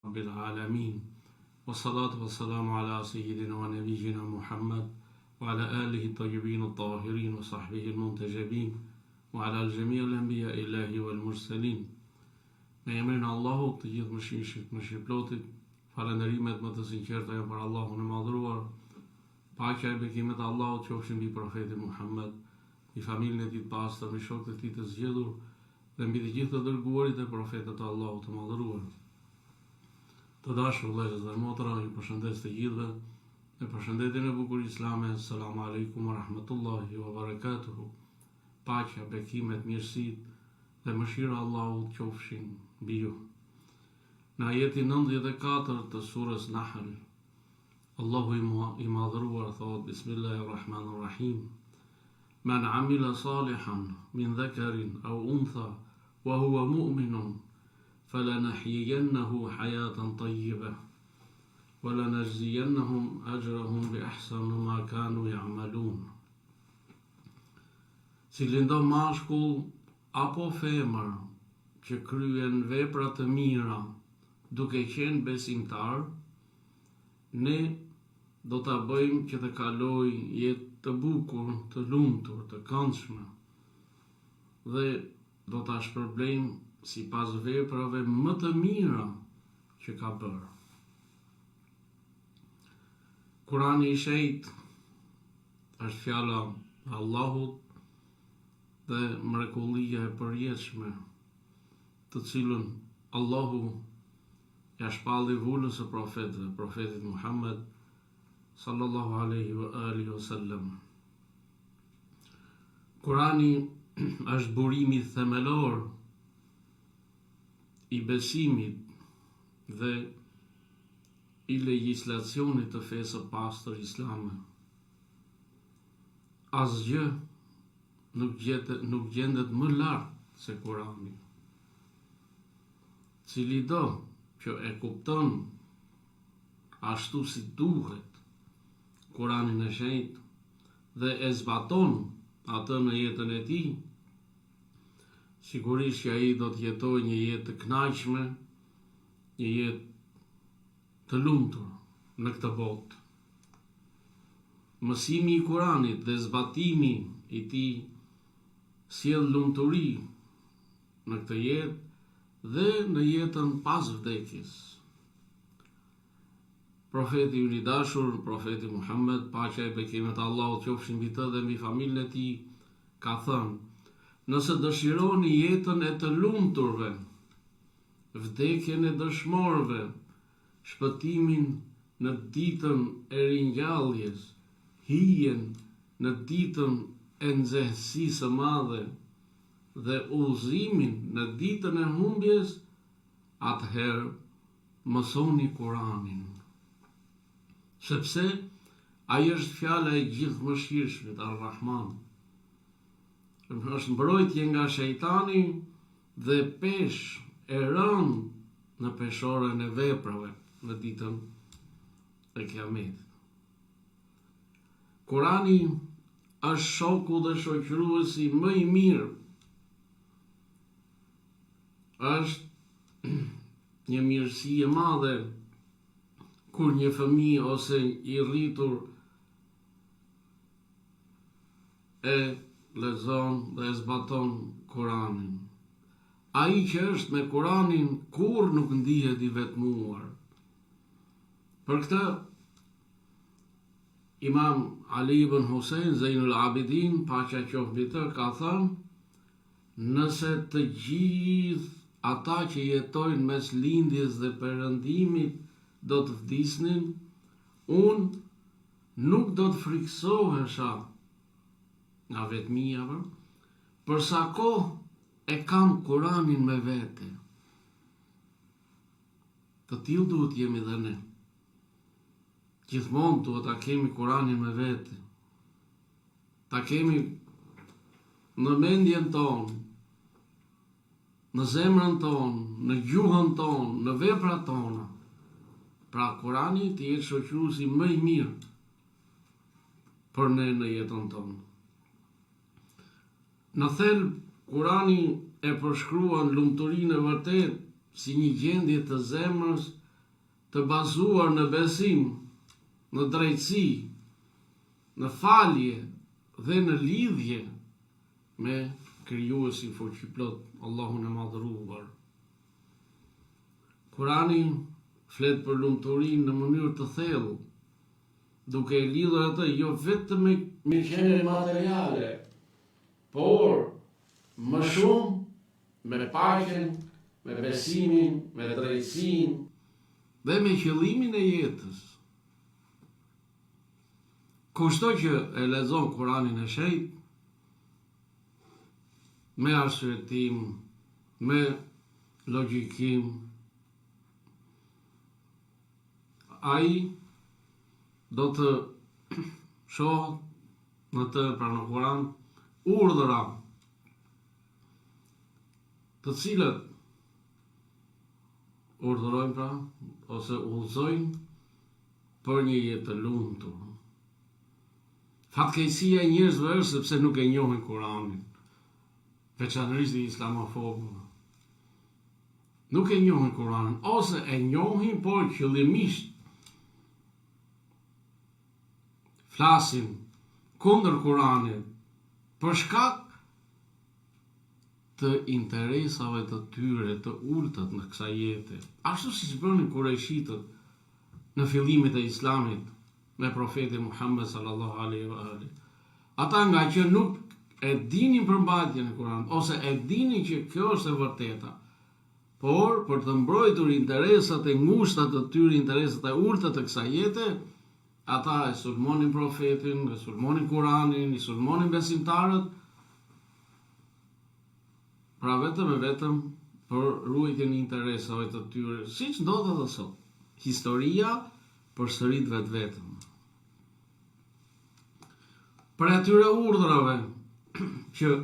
Rabbil Alamin Wassalatu wassalamu ala sayyidina wa nabiyyina Muhammad wa ala alihi tayyibin at-tahirin wa sahbihi al-muntajabin wa ala al-jami' al-anbiya illahi wal mursalin Me emrin e Allahut, të Gjithëmëshirshmit, mëshirëplotit, falënderimet më të sinqerta janë për Allahun e Madhëruar. Paqja e bekimet e Allahut qofshin mbi Profetin Muhammed, mbi familjen e tij të pastër, mbi shokët e tij të zgjedhur dhe mbi të gjithë të dërguarit e profetët e Allahut të Madhëruar. Të dashur vëllezër dhe motra, ju përshëndes të gjithëve me përshëndetjen e bukur islame, Selamu Alejkum wa Rahmetullahi wa Barakatuhu. Paqja, bekimet, mirësitë dhe mëshira e Allahut qofshin mbi ju. Në ajetin 94 të surës Nahl, Allahu i Madhëruar thotë Bismillahirrahmanirrahim Men amila salihan min dhakarin aw untha wa huwa mu'minun falanahyiyannahu hayatan tayyibah wa lanajziyannahum ajrahum bi ahsani ma kanu ya'malun Cilindo mashkull apo femër që kryen vepra të mira duke qenë besimtar, Ne do ta bëjmë që të kalojë jetë të bukur, të lumtur, të këndshme dhe do ta shpërblejmë sipas veprave më të mira që ka bërë. Kurani i Shenjtë është fjala e Allahut dhe mrekullia e përjetshme, të cilën Allahu ia shpalli vulës së profetëve, profetit Muhammed sallallahu alaihi wa alihi wasallam. Kurani është burimi themelor i besimit dhe i legjislacionit të fesë së pastër islame. Asgjë nuk gjetë, nuk gjendet më lart se Kurani. Cilido që e kupton ashtu si duhet Kuranin e Shenjtë dhe e zbaton atë në jetën e tij, sigurisht që ai do të jetojë një jetë të kënaqshme, një jetë të lumtur në këtë botë. Mësimi i Kuranit dhe zbatimi i tij sjell lumturi në këtë jetë dhe në jetën pas vdekjes. Profeti ynë i dashur, profeti Muhammed, paqja e bekimet e Allahut qofshin mbi të dhe mbi familjen e tij, ka thënë: Nëse dëshironi jetën e të lumturve, vdekjen e dëshmorëve, shpëtimin në ditën e ringjalljes, hijen në ditën e nxehtësisë së madhe, dhe udhëzimin në ditën e humbjes, atëherë mësoni Kuranin. Sepse ai është fjala e Gjithëmëshirshmit, Ar-Rahman. Është mbrojtje nga shejtani dhe peshë e rëndë në peshoren e veprave në ditën e Kiametit. Kurani është shoku dhe shoqëruesi më i mirë. Është një mirësi e madhe kur një fëmijë ose i rritur e lexon dhe e zbaton Kuranin. Ai që është me Kuranin kurrë nuk ndihet i vetmuar. Për këtë Imam Ali ibn Husein Zejnul Abidin, paqja qoftë mbi të, ka thënë, Nëse të gjithë ata që jetojnë mes lindjes dhe perëndimit do të vdisnin, unë nuk do të frikësohesha nga vetmia, po, për sa kohë e kam Kuranin me vete. Të tillë duhet jemi dhe ne. Gjithmonë duhet ta kemi Kuranin me vete. Ta kemi në mendjen tonë, në zemrën tonë, në gjuhën tonë, në veprat tona. Pra Kurani të jetë shoqëruesi më i mirë për ne në jetën tonë. Në thelb, Kurani e përshkruan lumturinë e vërtetë si një gjendje të zemrës. Të bazuar në besim, në drejtësi, në falje dhe në lidhje me Krijuesin Fuqiplotë, Allahun e Madhëruar. Kurani flet për lumturinë në mënyrë të thellë, duke e lidhur atë jo vetëm me mirëqenien materiale, por më shumë me paqen, me besimin, me drejtësinë dhe me qëllimin e jetës. Kushdo që e lexon Kuranin e Shenjtë me arsyetim, me logjikim, ai do të shohë në të, pra në Kuran, urdhra të cilat urdhërojnë pra ose udhëzojnë për një jetë të lumtur. Fatkeqësia e njerëzve është sepse nuk e njohin Kuranin, veçanërisht islamofobët. Nuk e njohin Kuranin ose e njohin por qëllimisht flasin kundër Kuranit për shkak të interesave të tyre të ulëta të kësaj jete, ashtu siç bënin kurejshitët në fillimet e Islamit me profetin Muhammed sallallahu alaihi wa alihi. Ata ngaqë nuk e dinin përmbajtjen e Kuranit ose e dinin që kjo është e vërteta, por për të mbrojtur interesat e ngushta të tyre, interesat e ulëta të kësaj jete, ata e sulmonin profetin, e sulmonin Kuranin, i sulmonin besimtarët, pra vetëm e vetëm për ruajtjen e interesave të tyre, siç ndodh edhe sot. Historia përsërit vetveten. Prej atyre urdhrave që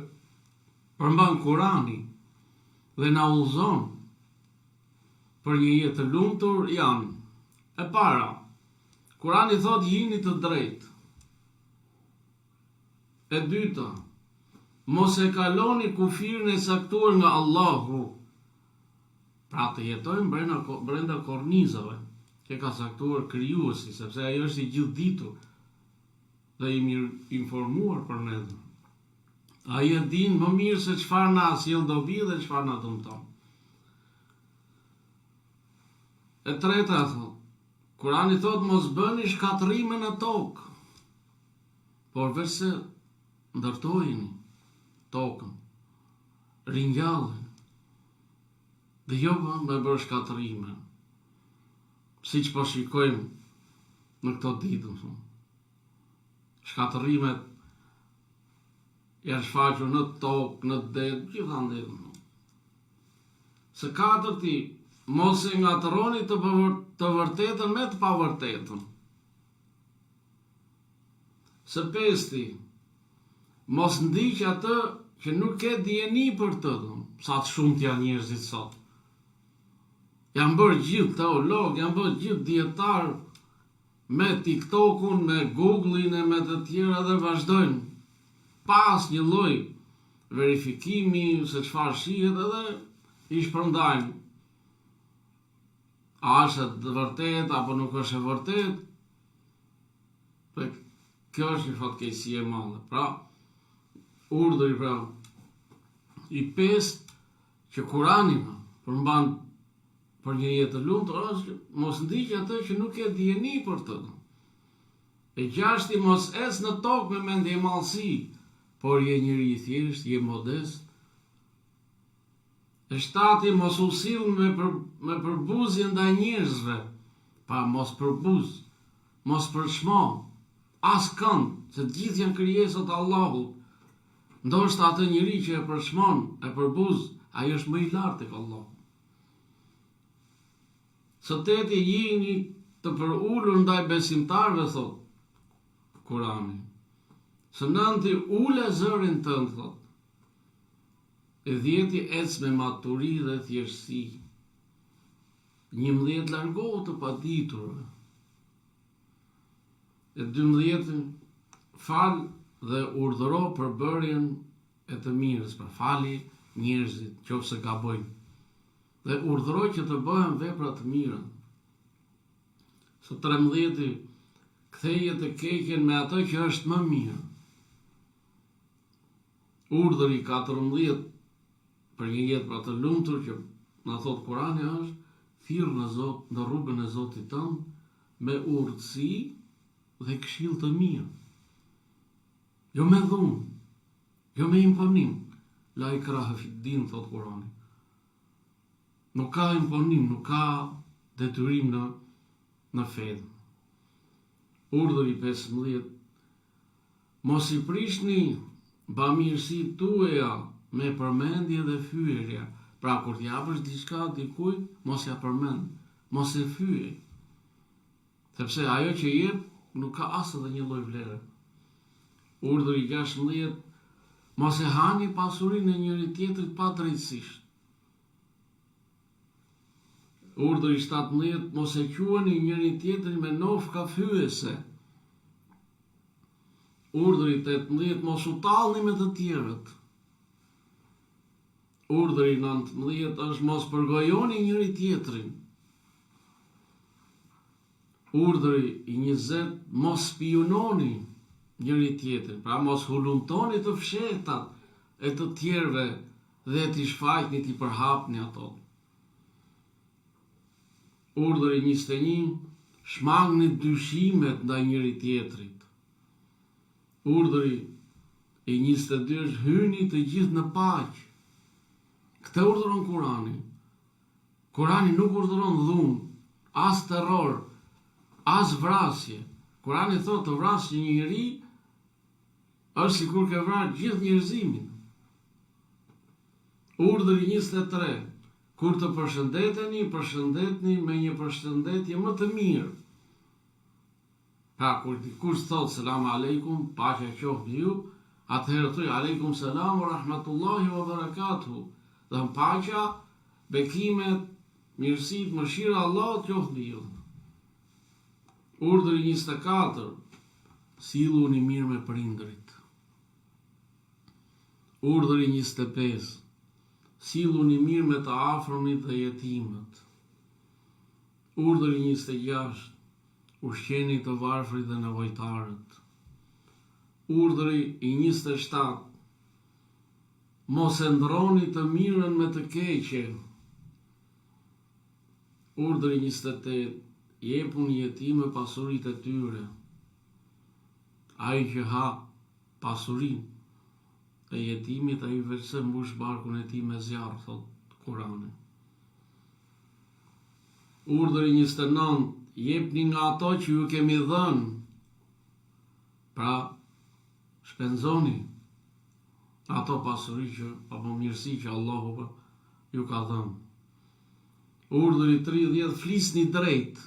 përmban Kurani dhe na udhëzon për një jetë të lumtur janë, e para, Kurani thotë jini të drejtë. E dyta, mos e kaloni kufirin e caktuar nga Allahu. Pra të jetojmë brenda brenda kornizave që ka caktuar krijuesi, sepse ai është i gjithëditur dhe i mirinformuar për ne. Ai e din më mirë se çfarë na sjell dobi dhe çfarë na dëmton. E treta thotë, Kurani thotë mos bëni shkatërrime në tokë, por veçse ndërtojeni tokën, ringjalleni, dhe jo me bërë shkatërrime, siç po shikojmë në këto ditë, më thonë. Shkatërrimet janë shfaqur në tokë, në det, gjithandej. Së katërti, mos e ngatërroni të, të vërtetën me të pavërtetën. Së pesti, mos ndiq atë që nuk ke dijeni për të, sa të shumtë janë njerëzit sot. Janë bërë gjithë teologë, janë bërë gjithë dijetarë, me TikTokun, me Google-in e me të tjera dhe vazhdojnë pa asnjë lloj verifikimi se çfarë shihet edhe i shpërndajnë. A është e vërtetë apo nuk është e vërtetë? Dhe kjo është një fatkeqësi e madhe. Pra, urdhri pra i pestë që Kurani përmban për një jetë të lumtur është që mos ndiq atë që nuk ke dijeni për të. E gjashti mos ec në tokë me mendjemadhësi, por je njeri i thjeshtë, je modest. E shtati mos u sill me për, me përbuzje ndaj njerëzve, pa mos përbuz, mos përçmo askënd, se të gjithë janë krijesa të Allahut. Ndoshta atë njeri që e përçmon, e përbuz, ai është më i lartë tek Allahu. Së teti jini të përulur ndaj besimtarëve, thotë Kurani. Së nënti ule zërin tënd, thotë. E dhjeti ec me maturi dhe thjeshtësi. 11 largohu të paditurve. E 12 fal dhe urdhëro për bërjen e të mirës, pra fali njerëzit qoftë se gabojnë. Dhe urdhëro që të bëhen vepra të mira. Së trembëdhjeti, ktheje të keqen me atë që është më mirë. Urdhri i 14 për një jetë pra të lumtur që na thotë Kurani është thirr në Zot, në rrugën e Zotit tënd me urtësi dhe këshillë të mirë. Jo me dhunë, jo me imponim. La ikraha fi din thotë Kurani. Nuk ka imponim, nuk ka detyrim në në fe. Urdhri 15 Mos i prishni bamirësitë tuaja me përmendje dhe fyerje. Pra kur t'i japësh diçka dikujt, mos ia përmend, mos e fyej. Sepse ajo që jep nuk ka as edhe një lloj vlere. Urdhri 16 Mos e hani pasurinë e njëri-tjetrit padrejtësisht. Urdhri 17 Mos e quani njëri-tjetrin me nofka fyese. Urdhri 18 Mos u tallni me të tjerët. Urdhri 19 është mos përgojoni njëri-tjetrin. Urdhri i 20 mos spiunoni njëri-tjetrin, pra mos hulumtoni të fshehtat e të tjerëve dhe t'i shfaqni, t'i përhapni ato. Urdhri 21 shmangni dyshimet ndaj njëri-tjetrit. Urdhri i 22 është hyni të gjithë në paqe. Këtë urdhëron Kurani. Kurani nuk urdhëron dhunë, as terror, as vrasje. Kurani thotë të vrasësh një njeri është sikur ke vrarë gjithë njerëzimin. Urdhri 23. Kur të përshëndeteni, përshëndetni me një përshëndetje më të mirë. Pra, kur dikush thotë selam alejkum, paqja qoftë mbi ju, atëherë thuj alejkum selam wa rahmatullahi wa barakatuhu. Dhe paqja, bekimet, mirësitë, mëshira e Allahut qoftë mbi ju. Urdhri 24, silluni mirë me prindërit. Urdhri 25, silluni mirë me të afërmit dhe jetimët. Urdhri 26, ushqeni të varfrit dhe nevojtarët. Urdhri i 27, mos e ndroni të mirën me të keqe. Urdhri 28, jepuni jetimëve pasuritë e tyre. Ai që ha pasurinë e jetimit, ai veçse mbush barkun e tij me zjarr, thotë Kurani. Urdhri 29, jepni nga ato që ju kemi dhënë. Pra, shpenzoni ato pasuri që, apo mirësi që Allahu pra, ju ka dhënë. Urdhri 30, flisni drejt.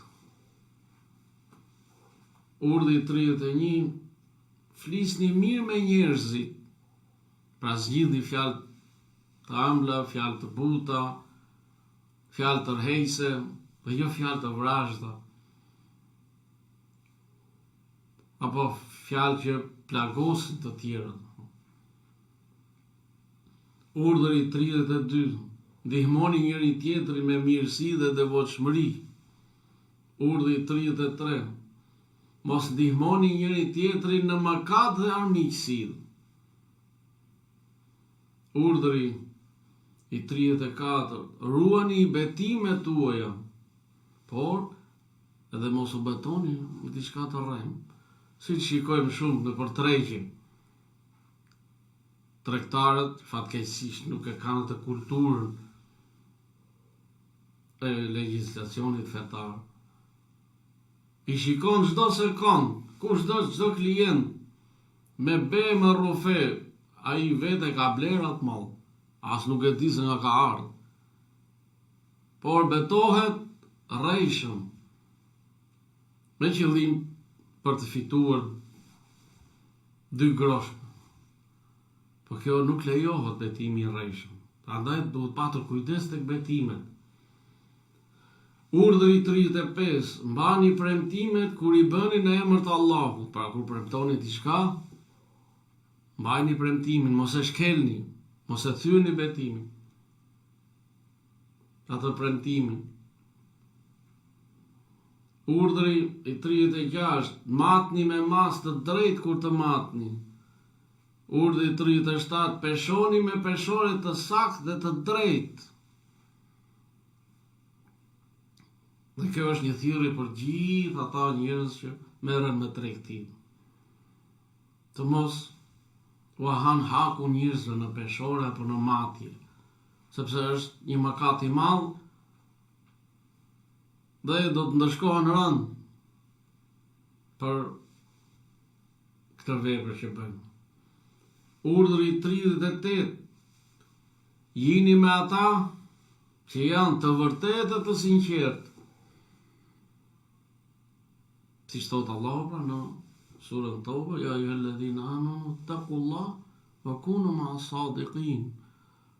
Urdhri 31, flisni mirë me njerëzit. Pra zgjidhni fjalë të ëmbla, fjalë të buta, fjalë tërheqëse dhe jo fjalë të vrazhda. Apo fjalë që plagosin të tjerët. Urdhri 32. Ndihmoni njëri tjetrin me mirësi dhe devotshmëri. Urdhri 33. Mos ndihmoni njëri tjetrin në mëkat dhe armiqësi. Urdhri i 34. Ruani betimet tuaja, por edhe mos u betoni në diçka të rremë. Siç shikojmë shumë nëpër tregje. Tregtarët fatkeqësisht nuk e kanë atë kulturën e legjislacionit fetar. I shikon çdo sekond, kushdo çdo klient me be me rrufe, ai vetë e ka blerë atë mall, as nuk e di se nga ka ardhur. Por betohet rrejshëm me qëllim për të fituar dy grosh. Po kjo nuk lejohet betimi i rrejshëm. Prandaj duhet patur kujdes tek betimet. Urdhri 35, mbani premtimet kur i bëni në emër të Allahut. Pra kur premtoni diçka, mbajni premtimin, mos e shkelni, mos e thyeni betimin. Atë premtimin. Urdhri i 36, matni me masë të drejtë kur të matni. Urdhri i 37, peshoni me peshore të saktë dhe të drejtë. Dhe kjo është një thirrje për gjithë ata njerëz që merren me tregti. Të mos ua hanë hakun njerëzve në peshore apo në matje, sepse është një mëkat i madh dhe do të ndëshkohen rëndë për këtë vepër që bëjnë. Urdhri 38 Jini me ata që janë të vërtetë e të sinqertë. Siç thotë Allahu pra në surën Tauba, ja ejjuhelledhine amanu tekullah wa kunu ma sadikin.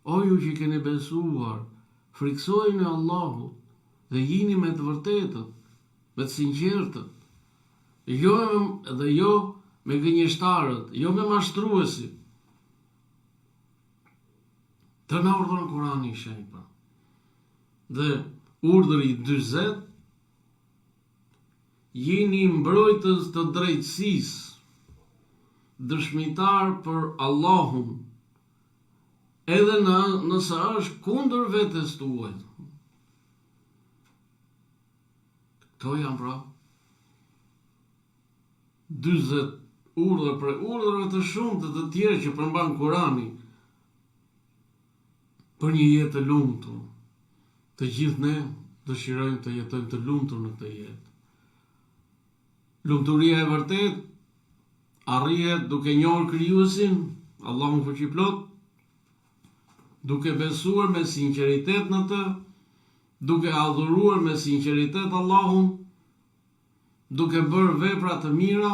O ju që keni besuar, frikësojuni Allahut dhe jini me të vërtetët, me të sinqertët. Jo dhe jo me gënjeshtarët, jo me mashtruesit. Këtë na urdhëron Kurani i shenjtë. Pra. Dhe urdhri 40 jini mbrojtës të drejtësisë, dëshmitar për Allahun, edhe në, nëse është kundër vetes tuaj. Këto janë pra 40 urdhra prej urdhrave të shumtë të tjerë që përmban Kurani për një jetë të lumtur. Të gjithë ne dëshirojmë të jetojmë të lumtur në këtë jetë. Lumturia e vërtetë arrihet duke njohur krijuesin, Allahun fuqiplotë, duke besuar me sinqeritet në të, duke adhuruar me sinqeritet Allahun, duke bërë vepra të mira,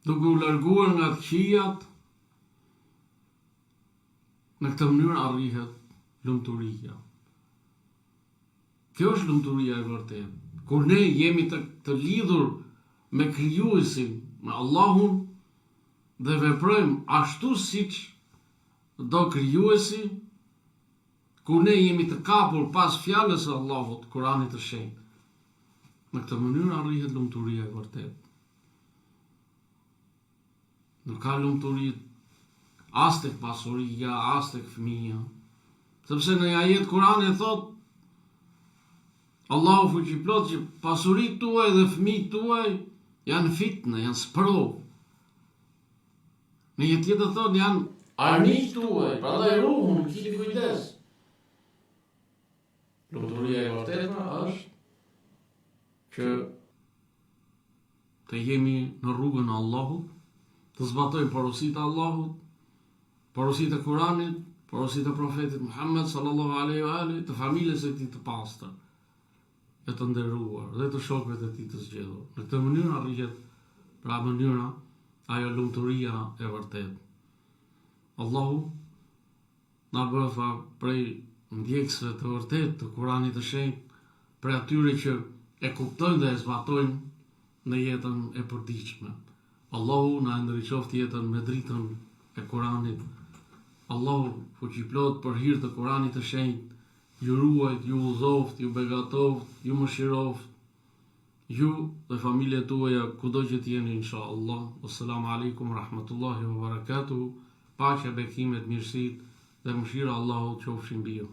duke u larguar nga të këqijat, në këtë mënyrë arrihet lumturia. Kjo është lumturia e vërtetë. Kur ne jemi të, të lidhur me krijuesin, me Allahun dhe veprojmë ashtu siç do krijuesi, Kur ne jemi të kapur pas fjalës së Allahut, Kuranit të Shenjtë. Në këtë mënyrë arrihet lumturia e vërtetë. Nuk ka lumturi as tek pasuria, as tek fëmija. Sepse në një ajet Kurani thotë Allahu fuqiplotë që pasuritë tuaj dhe fëmijët tuaj janë fitne, janë sprovë. Në një tjetër thotë janë armiqtë tuaj, prandaj ruhuni, kini kujdes. Lumturia e vërtetë pra është që të jemi në rrugën e Allahut, të zbatojmë porositë e Allahut, porositë e Kuranit, porositë e profetit Muhammed sallallahu alaihi wa alihi, të familjes së tij të pastër e të nderuar dhe të shokëve të tij të zgjedhur. Në këtë mënyrë arrihet pra mënyra ajo lumturia e vërtetë. Allahu na bëftë prej ndjekësve të vërtetë të Kuranit të Shenjtë, prej atyre që e kuptojnë dhe e zbatojnë në jetën e përditshme. Allahu na e ndriçoftë jetën me dritën e Kuranit. Allahu fuqiplotë për hir të Kuranit të Shenjtë ju ruajt, ju udhëzoftë, ju begatoftë, ju mëshiroftë, ju dhe familjet tuaja kudo që të jeni inshallah. Wassalamu alaikum warahmatullahi wabarakatuh. Paqja, bekimet, mirësitë dhe mëshira e Allahut qofshin mbi ju.